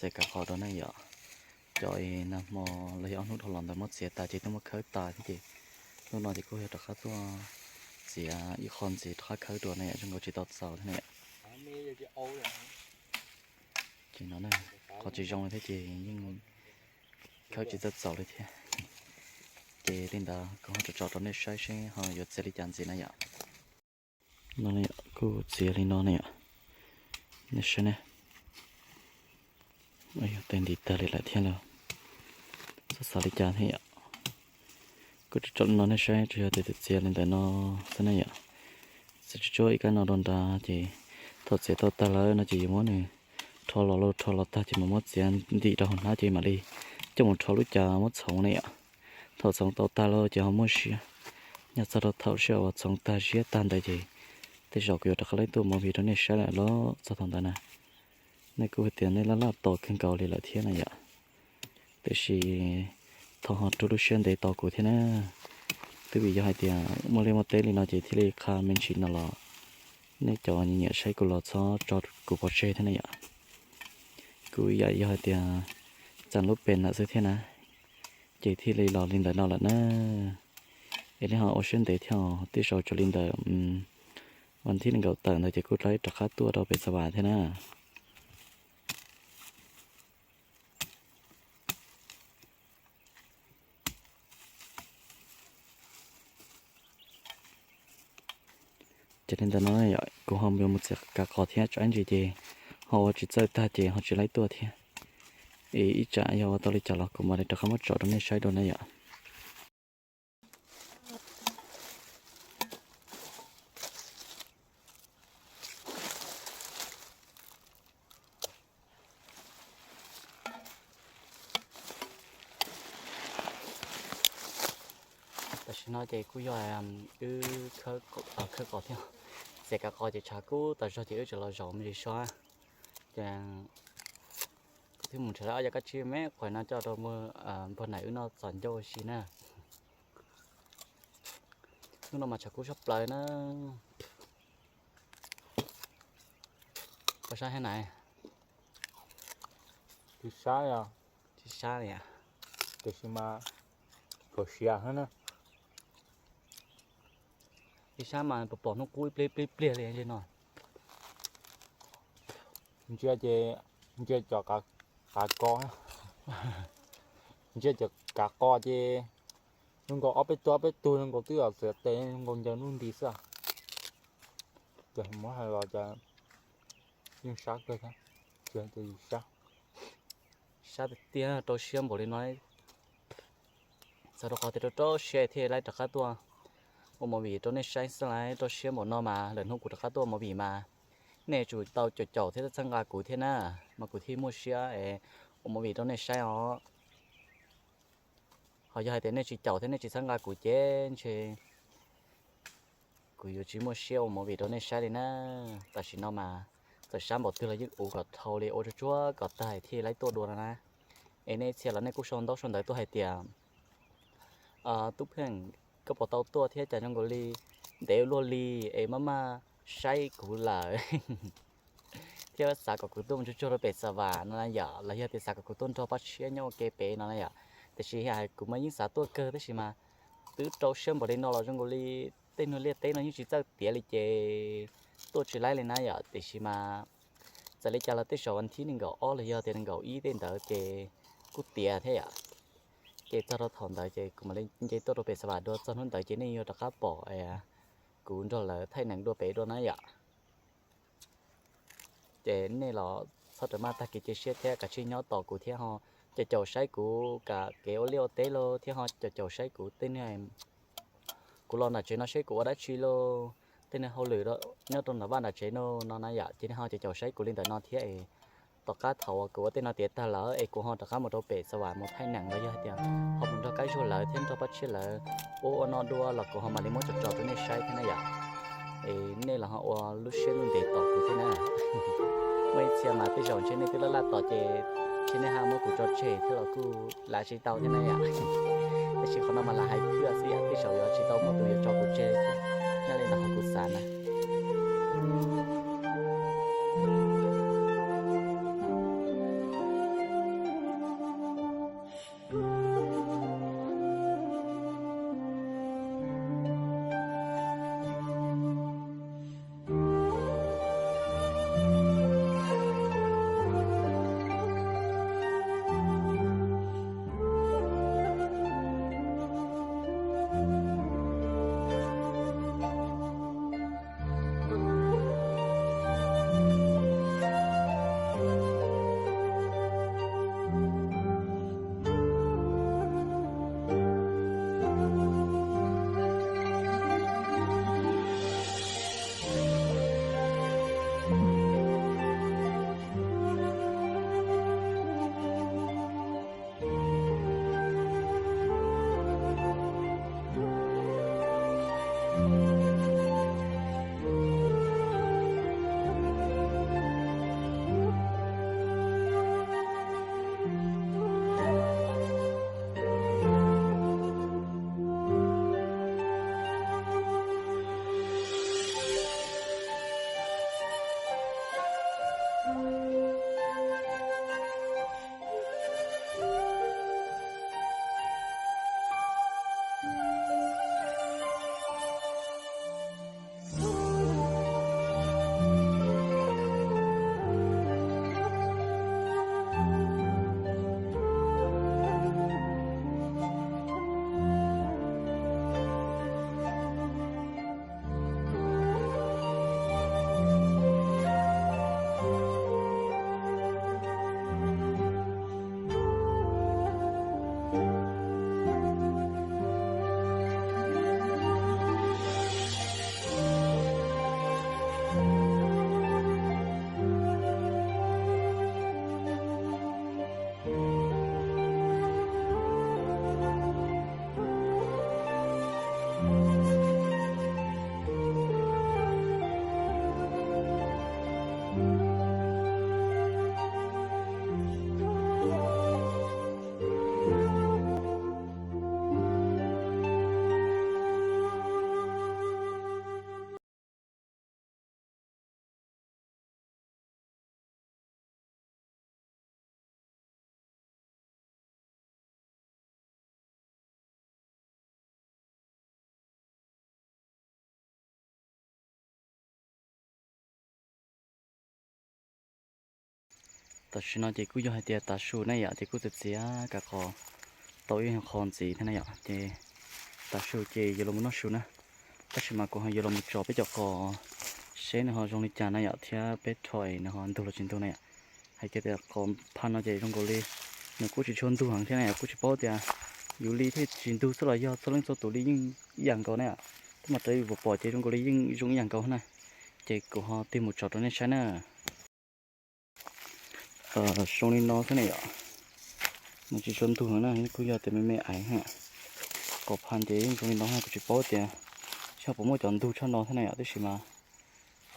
Txiav kav qos dua na yom. Cov nag hmo los yog ob hnub dhau los ntawd muab txiav tas ces twb muab khawb tas thiab ces hnub no ces kuj yog rov qab tuaj txiav ib qho ntxiv rov qab khawb dua na yom, zoo nkaus tsis tau txaus thiab na yom. Ces no qhov tsis zoo li thiab ces yeej khawb tsis tau txaus li thiab. Ces li ntawd kuv ho tso tso rau nej saib seb ho yuav txiav li cas ntxiv na yom. No kuj txiav li no ne yom, nej saib ne. Tes ntim tag li lawm thiab los, xav xav li cas thiab yom. Kuj tso tso li no nej saib, tsuas yog tias txiav li ntawm no xwb na yom. Txiav tsuag tsuag ib kab no rau nrad ces thaum txiav tau tag lawm no ces yuav muab nws rho los, los rho los tag ces mam muab txiav ntim rau hauv hnab ces mam li coj mus rho lub cas muab txhoov ne yom. Thaum txhoov tau tag lawm ces ho muaj siab, nyob txog rau thaum sij hawm uas txhoov tag siab tag ntawd ces tej zaum kuv yuav rov qab laib tuaj movie rau nej saib lawm los txog thaum ntawd na. Nej kuj hais tias nej laj laj tos kawg nkaus li lawm thiab na yom. Tiam sis thov ho rub lub siab ntev tos kuv thiab na. Twb vim yog hais tias muaj liaj muaj teb li no ces thiaj li qha me ntsis no los nej cov nyiam nyiam saib kuv los txhob tso kuv pov tseg thiab na yom. Kuv ib yam yog hais tias txeem lub pes ntawm xwb thiab na, ces thiaj li los li ntawm no lawm na. Es nej ho ua siab ntev thiab, tej zaum tsam li ntawm vas thib nees nkaum tawm ntawd ces kuj laib rov qab tuaj rau pem Xav Vas thiab na. Ces li ntawd no kuv ho yuav mus txiav kav qos thiab, tsam ib ntsis ces ho ua tsis txawj tag ces ho tsis laib tuaj thiab. Es ib tsam yog ua tau li cas los kuv mam li rov qab muab tso rau nej saib dua na yom. Tam sim no ces kuj yog wb khawb qos thiab, txiav kav qos ces tshav kub tas zog ces wb tseem los zaum me ntsis so. Ces kuv thiaj mus nrhiav ob yav kab tsib me quav no coj rau npawg Naim wb noj txom ncauj ua si na. Hnub no mas tshav kub sab plaws na. Pom sab thiab na. Tsis sab os. Tsis sab li. Tiam sis mas pom siav thiab na. Tsis sab mas pom pom hnub qub ib pliag ib pliag li no. Ntsia ces, ntsia cov kav qos, ntsia cov kav qos ces zoo nkaus ob peb tug ob peb tug zoo nkaus twb los txiav tes zoo nkaus ncaws nuj nti xwb. Ces muab hais los cas yeej sab kawg thiab, tsis tias yus sab. Sab tiag tiag, rau siab npaum li no. Txog rau qhov tias rau rau siab thiaj laib rov qab tuaj ua movie rau nej saib xwb lauj. Rau siab npaum no mas lwm hnub kuv rov qab tuaj ua movie mas nej tsum tau caum caum thiab txhawb nqa kuv thiab na, mas kuv thiaj muaj siab es ua movie rau nej saib os. Ho yog hais tias nej tsis caum thiab nej tsis txhawb nqa kuv ces ntshe kuv yuav tsis muaj siab ua movie rau nej saib li na. Tam sim no mas txawm sab npaum twg los yeej ua kom dhau li, ua tsuag tsuag kom tag thiaj laib tuaj dua no na. Es nej txhia los nej kuj sau ntaub sau ntawv tuaj hais tias, Tub Pheej, koj puas tau tuaj thiab cas zoo nkaus li ntev ua luaj li es maj maj saib kuv lawm thiab xav kom kuv tuaj mus tsuag tsuag rau pem Xav Vas no na yom, los yog tias xav kom kuv tuaj nrog Paj Tshiab nyob ua ke pem no na yom. Tiam sis kuv mas yeej xav tuaj kawg tab sis mas twb rau siab npaum li no los zoo nkaus li tej niag liaj teb no yeej tsis txawj tiav li ces tuaj tsis laib li na yom. Tiam sis mas txawm li cas los tej zaum vas thib nees nkaum ob los yog tias nees nkaum ib tej ntawd ces kuj tiav thiab yom. Ces txog rau thaum ntawd ces kuv mam li nce tuaj rau pem Xav Vas dua, txog hnub ntawd ces nej yuav rov qab pom kuv nrog lawv thaij nees dua pem dua na yom. Ces nej los txhob rawm maj tag kev cia siab thiab kav tsij nyob tos kuv thiab ho caum caum saib kuv kev ua liaj ua teb los thiab ho caum caum saib kuv tej niag, kuv los nram tsev no seb kuv ua dab tsi lauj, tej niag hauj lwm nyob rau nram vaj nram tsev no no na yom. Ces nej ho caum caum saib kuv li ntawm no thiab es tom qab thaum uas kuv ua tej no tiav tag lawm es kuv ho rov qab mus rau pem Xav Vas mus thaij nees los yog hais tias ho mus nrog Kab Zuag lawv thiab nrog Paj Tshiab lawv ua ua no dua los kuv ho mam li muab tso tso rau nej saib thiab na yom. Es nej los ho ua lub siab ntev tos kuv thiab na. Muaj ib txhia mas tej zaum ntshe nej twb laj laj tos ces ntshe nej ho muab kuv tso tseg thiab los kuj lam tsis tau thiab na yom. Tab sis qhov no mas lam hais thiab xwb yom, tej zaum yuav tsis tau muaj tus yuav tso kuv tseg thiab. Nyob li ntawd qhov kuv xav na. Tam sim no ces kuj yog hais tias tav su na yom, ces kuj txiav txiav kav qos tau ib qho ntxiv thiab na yom, ces tav su ces yuav los mus noj su na. Tab sis mas kuv ho yuav los mus tso peb cov qos seb nws ho zoo li cas na yom, thiab peb rho es nws ho ntug los tsis ntug na yom. Hais kiag tias qos phaj no ces zoo nkaus li nws kuj tsis tshua ntug heev thiab na yom, kuj tsis paub tias yus li thiaj tsis ntug xwb los yog txhua leej txhua tus li yeej ib yam nkaus na yom. Tab mas raws li kuv pom ces zoo nkaus li yeej zoo ib yam nkaus na. Ces kuv ho tig mus tso rau nej saib na. Zoo li no xwb ne yom. Nws tsis tshua ntug heev na, kuj yog tias me me aiv. Qos phaj ces yeej zoo li no, kuv tsis paub tias seb puas muaj cov ntug tshaj no thiab na yom, tab sis mas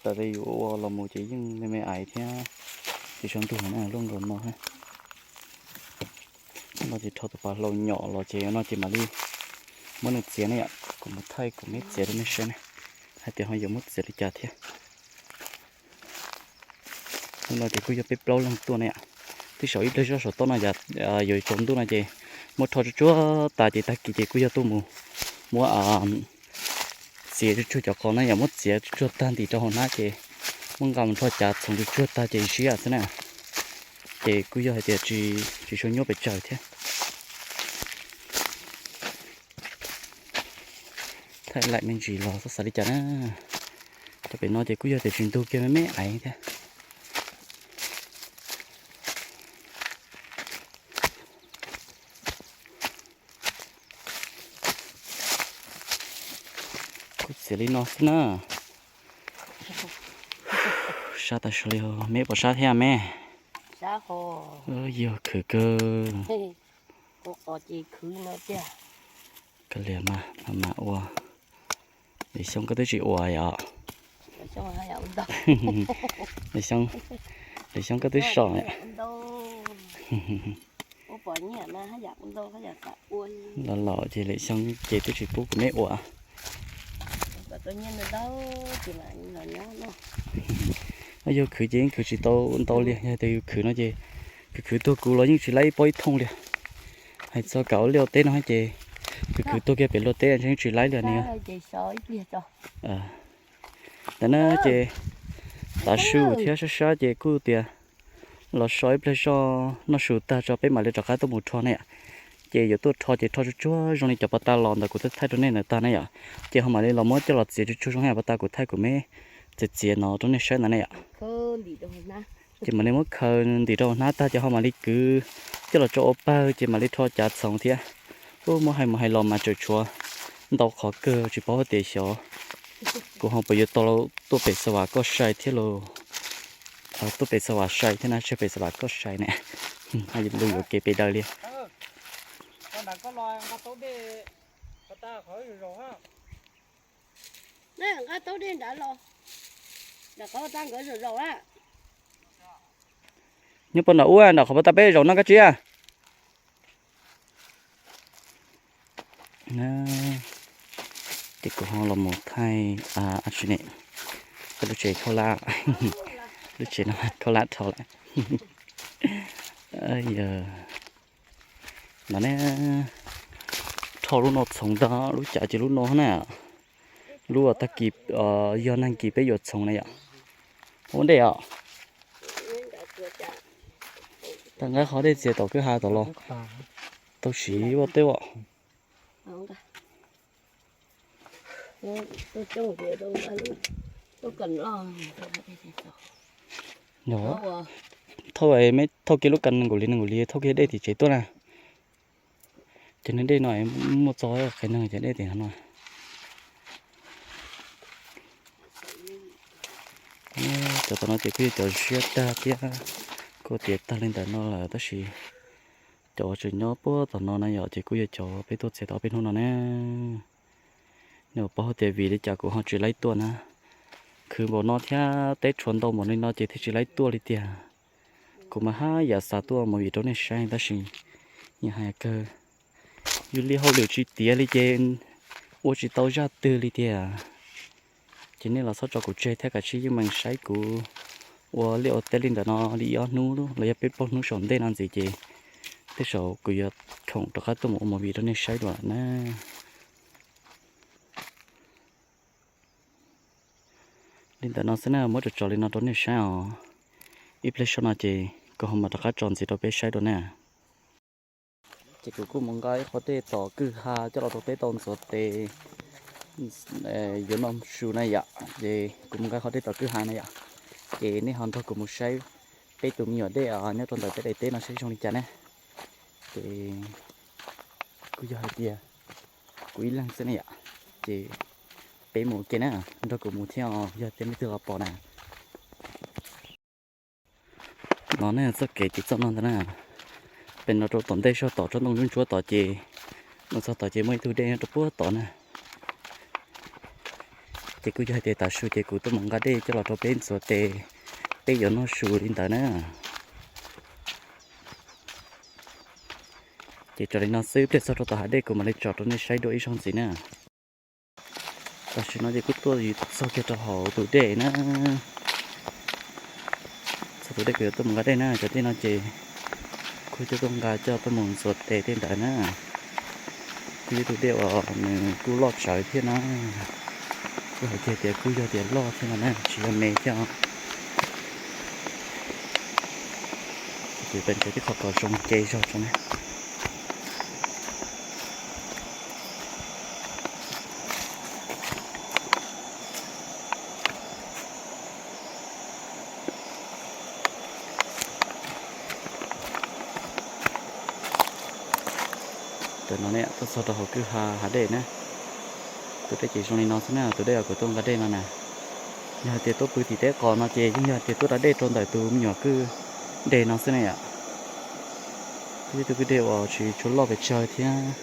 raws li yus ua los mus ces yeej me me aiv thiab tsis tshua ntug heev na, luaj nkaus no. No ces rho tus pas hlau nyom los ces no ces mam li muab nws txiav ne yom, kuv mus thaij kuv me txiav rau nej saib na, hais tias ho yuav muab txiav li cas thiab. Hnub no ces kuj yog peb plaub leeg tuaj na yom. Tej zaum ib pliag zoj saum toj no yuav tsaus ntuj no ces muab rho tsuag tsuag tas ces tag kis ces kuj yog tuaj mus muab txiav tsuag tsuag cov qos na yom, muab txiav tsuag tsuag tag ntim rau hauv hnab ces muab nqa mus rho cav txhoov tsuag tsuag tag ces ziab xwb na. Ces kuj yog hais tias tsis tshua nyuaj pes tsawg thiab. Thaij laim me ntsis los xav xav li cas na. Cov pem no ces kuj yog tias tsis ntug kiag me me aiv thiab. Kuj txiav li no xwb na. Sab tas li, me puas sab thiab me? Yog khwv kawg. Kav liam mas, mas ua. Li Xyoob koj twb tsis ua yom? Li Xyoob, Li Xyoob koj twb so. Los laus ces Li Xyoob ces twb tsis pub kuv me ua. Yog khwv ces yeej khwv tsis tau ntau li, yog tias yus khwv no ces khwv khwv tuag kuv los yeej tsis laib ib pob ib thooj li. Hais txog kav ua liaj ua teb no ces khwv khwv tuag kiag pem luaj teb yeej tsis laib li ne. Ntawm na ces tav su thiab sab sab ces kuj tias los so ib pliag zoj noj su tag tso peb mam li rov qab tuaj mus rho ne yom. Ces yuav tuaj rho ces rho tsuag tsuag zoo li cov pas tas los ntawm kuv thaij rau nej ntawd tag ne yom. Ces ho mam li los muab coj los txiav tsuag tsuag zoo li pas tas kuv thaij kuv me txiav txiav no rau nej saib ntawd ne yom. Ces mam li muab khaws ntim rau hnab tag ces ho mam li kwv coj los tso ua pawg ces mam li rho cav txhoov thiab. Ub, muab hais mus hais los mas tseem tshuav ntau qhov kawg tsis paub hais tias xyov kuv ho puas yuav tau tuaj pem Xav Vam koj sai thiab lauj. Tuaj pem Xav Vam sai thiab na, tsis pem Xav Vam koj sai ne. Lus yuam kev pes daws li. Nyob pem nram ub nram qhov pas tas peb zaum no koj tsis. Ces kuv ho los mus thaij, a, tsis ne, peb lub tsev khaub hlab, lub tsev no khaub hlab rho lawm. Yog no ne, rho lub no txhoov ntag, lub cav ces lub no na. Lub tag kis yog nag kis peb yuav txhoov na yom. Ua dej os. Tag nqaij qhov dej txias tom kwj ha tom los tau siv ua teb os. Thauj, thauj kiag lub kas nees nkaum li nees nkaum li thauj kiag dej tim tsev tuaj na. Ces niag dej no muaj txog qhov neeg ces dej tim no. Cov tom no ces kuj yog cov ziab tag thiab, kuj tiav tag li ntawm no lawm tab sis cov uas tseem nyob puag tom no na yom ces kuj yog cov peb tuaj txiav tau ob peb hnub no na. Nws paub hais tias vim li cas kuv ho tsis laib tuaj na, khwv npaum no thiab teb tshuav ntau npaum li no ces thiaj tsis laib tuaj li tiag. Kuv mas haj yam xav tuaj mus vim rau nej saib tab sis yog hais kawg, yus li hauj lwm tsis tiav li ces ua tsis tau zaj twg li tiag. Ces nej los txhob tso kuv tseg thiab kav tsij yeej meem saib kuv ua liaj ua teb li ntawm no li ob hnub los yog peb plaub hnub saum ntej no ntxiv ces tej zaum kuv yuav khoom rov qab tuaj mus ua movie rau nej saib dua na. Li ntawm no xwb na, muab tso tso li no rau nej saib os. Ib pliag zoj no ces kuv ho mam rov qab tso ntxiv rau peb saib dua na. Ces kuv kuj mus nqa ib qho dej tom kwj ha coj los rau peb tau ntxuav tes yuav noj su na yom. Ces kuv mus nqa qhov dej tom kwj ha na yom. Ces nej ho nrog kuv mus saib peb tus me nyuam dej nyob rau ntawm peb daim teb no saib zoo li cas na. Ces kuj yog hais tias kuv ib leeg xwb ne yom. Ces peb mus ua ke na, nrog kuv mus thiab os, yog tias leej twg ho pom na. No ne txoj kev ces txoj no ntag na. Pem no rau tom ntej zog tom tsob ntoo ntsuab ntsuab tod ces mus txog tod ces muaj ib tug dej nyob rau puag tod na. Ces kuj yog hais tias tav su ces kuv tuaj mus nqa dej coj los rau peb ntxuav tes, peb yuav noj su li ntawd na. Ces tso li no xwb, pliag txog rau tom hav dej kuv mam li tso rau nej saib dua ib zaug ntxiv na. Tam sim no ces kuj tuaj txog kiag rau hauv tus dej na. Txog tus dej kuv yuav tuaj mus nqa dej na, cov dej no ces kuj coj tuaj nqa coj tuaj mus ntxuav tes tej ntawd na. Kuj yog tus dej uas nws kuj loj tsawv thiab na. Kuj hais kiag tias kuj yog tias loj thiab no na, tsis yog me thiab os. Ces peb ntsia tib qho kom zoo nce zog tso na. Tam no ne tuaj txog rau hauv kwj ha hav dej na. Tus dej ces zoo li no xwb na, tus dej uas kuv tuaj nqa dej no na. Yog hais tias tuaj pw tim teb qos no ces yeej yog hais tias tuaj da dej rau ntawm tus me nyuam kwj deg no xwb na yom. Kuj yog tus kwj dej uas tsis tshua loj pes tsawg thiab,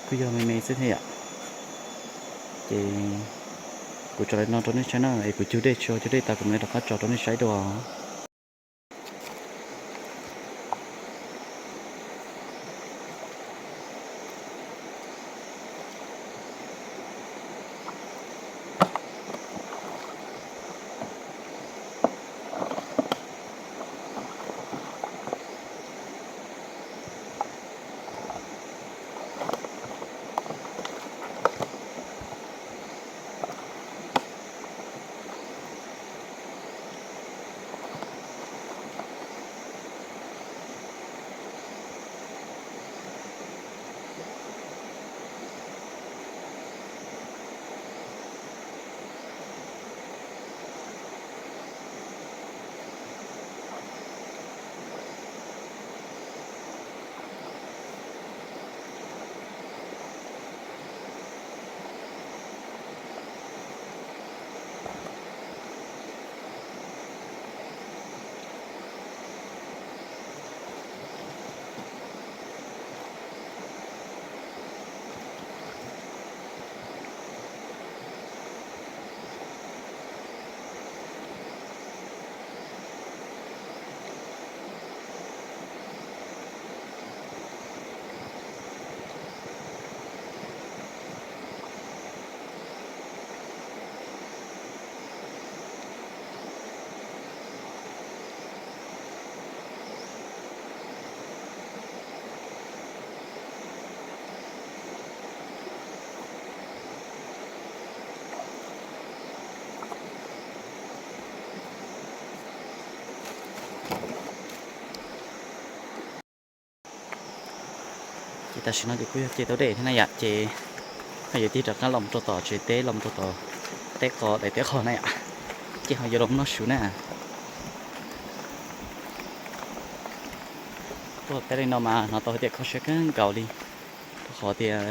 kuj yog me me xwb thiab yom. Ces kuv tso li no rau nej saib na, es kuv cug dej tso, cug dej tas kuv mam li rov qab tso rau nej saib dua. Ces tam sim no ces kuj yog ce tau dej thiab na yom, ces ho yuav tig rov qab los rau tom tsev teb, los rau tom teb qos, daim teb qos na yom, ces ho yuav los noj su na. Tuaj teb li no mas hnov tau hais tias kho siab kawg nkaus li, rau qhov tias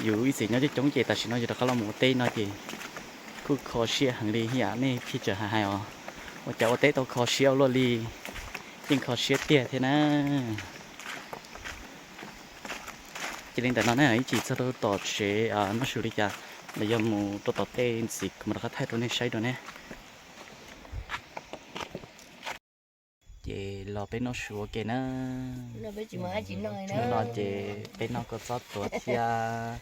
yus ib txwm nyob coob coob ces tam sim no yus rov qab los mus ua teb no ces kuj kho siab heev li yom. Nej thiaj tseem hais hais os, ua cas ua teb tau kho siab ua luaj li, yeej kho siab tiag thiab na. Ces li ntawm no ne ib chim txog rau tom tsev noj su li cas los yog mus rau tom tej ntxiv kuv mam rov qab thaij rau nej saib dua ne. Ces los peb noj su ua ke na. Hnub no ces peb noj kua txob tuav thiab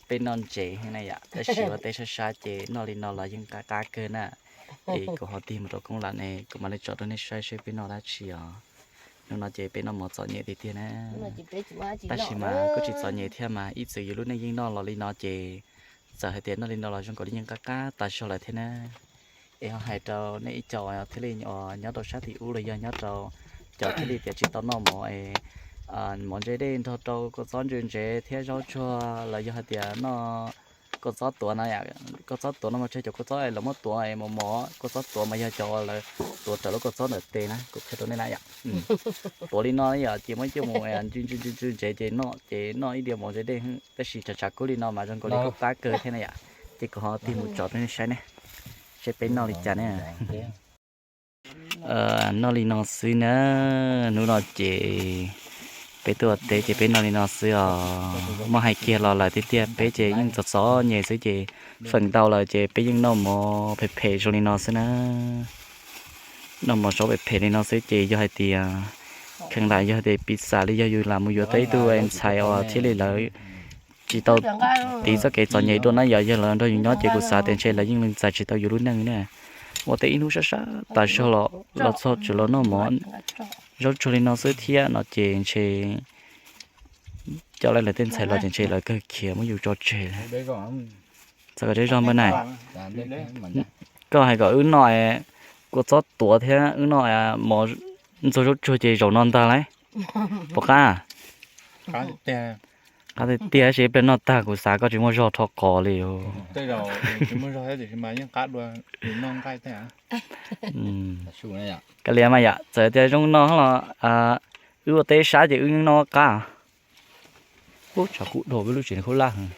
peb noj ntses na yom, tab sis ua teb sab sab ces noj li no los yeej qab qab kawg na. Es kuv ho tig mus rau koob lam ne kuv mam li tso rau nej saib seb peb noj dab tsi os. Hnub no ces peb noj mov txom nyem tiag tiag na. Tab sis mas kuj tsis txom nyem thiab mas, ib txwm yus lub neej yeej noj los li no ces txawm hais tias noj li no los zoo nkaus li yeej qab qab tas zog lawm thiab na. Es ho hais rau nej ib co thiaj li nyob rau sab tim ub los yog nyob rau cov thiaj li tias tsis tau noj mov es mov ntse dej nrog rau kua txob ntse ntsev thiab zaub tsuag los yog hais tias noj kua txob tuav no, kua txob tuav no mas tsis yog cov kua txob es lawv muab tuav es mos mos, kua txob tuav mas yog cov uas lawv tuav raws lub kua txob ntawm tes na, kuv qhia rau nej na yom. Tuav li no yom, ces muab coj mus ntse ntse ntse ntsev ces noj, ces noj ib diav mov ntse dej, tab sis tshav tshav kub li no mas zoo nkaus li kuj qab kawg thiab na yom. Ces kuv ho tig mus tso rau nej saib ne, seb peb noj li cas ne. Noj li no xwb na, hnub no ces peb tuaj teb ces peb noj li no xwb os. Muab hais kiag los lawm tiag tiag peb ces yeej txom txom nyem xwb ces feem ntau lawm ces peb yeej noj mov phem phem zoo li no xwb na. Noj mov zaub phem phem li no xwb ces yog hais tias kheev lam yog tias piv xam li yog yus lam mus yuav tau ib tug ntxhais uas thiaj li lawv tsis tau tiv txoj kev txom nyem dua na yom, yog lawv nrog yus nyob ces kuv xav tias ntshe lawv yeej li ntxais tsis tau yus lub neej na. Ua teb ib hnub sab sab tas zog los los txog tseem los noj mov zaub tsuag li no xwb thiab no ces ntshe coj lawv tej ntxhais los ces ntshe lawv kawg khiav muab yus tso tseg. Txog kom zej zog npawg na, koj hais kom wb noj kua txob tuav thiab wb noj mov ntxuag zaub tsuag ces zaum no ntag lauj. Puas qab? Qab tiag tiag, tab sis ib pliag noj tag kuv xav koj tsis muaj zog rho qos li. Kav liam mas yom, txawm tias zoo no los wb ua teb sab ces wb yeej noj qab. Ub, tshav kub dhau, peb lub tsev kub laj heev.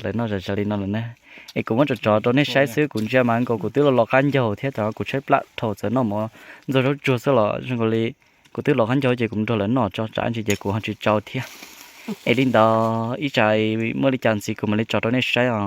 Lawv noj zam zav li no lawm na. Es kuv muab tso tso rau nej saib xwb, kuv ntsia mas nkaus kuv twb los los qab ncaug thiab, tam kuv tshaib plab dhau txawm noj mov ntxuag zaub tsuag xwb los zoo nkaus li kuv twb los qab ncaug ces kuv mus nrog lawv noj tso tsam ntsis ces kuv ho tsis tsau thiab. Es li ntawd ib tsam muaj li cas ntxiv kuv mam li tso rau nej saib os.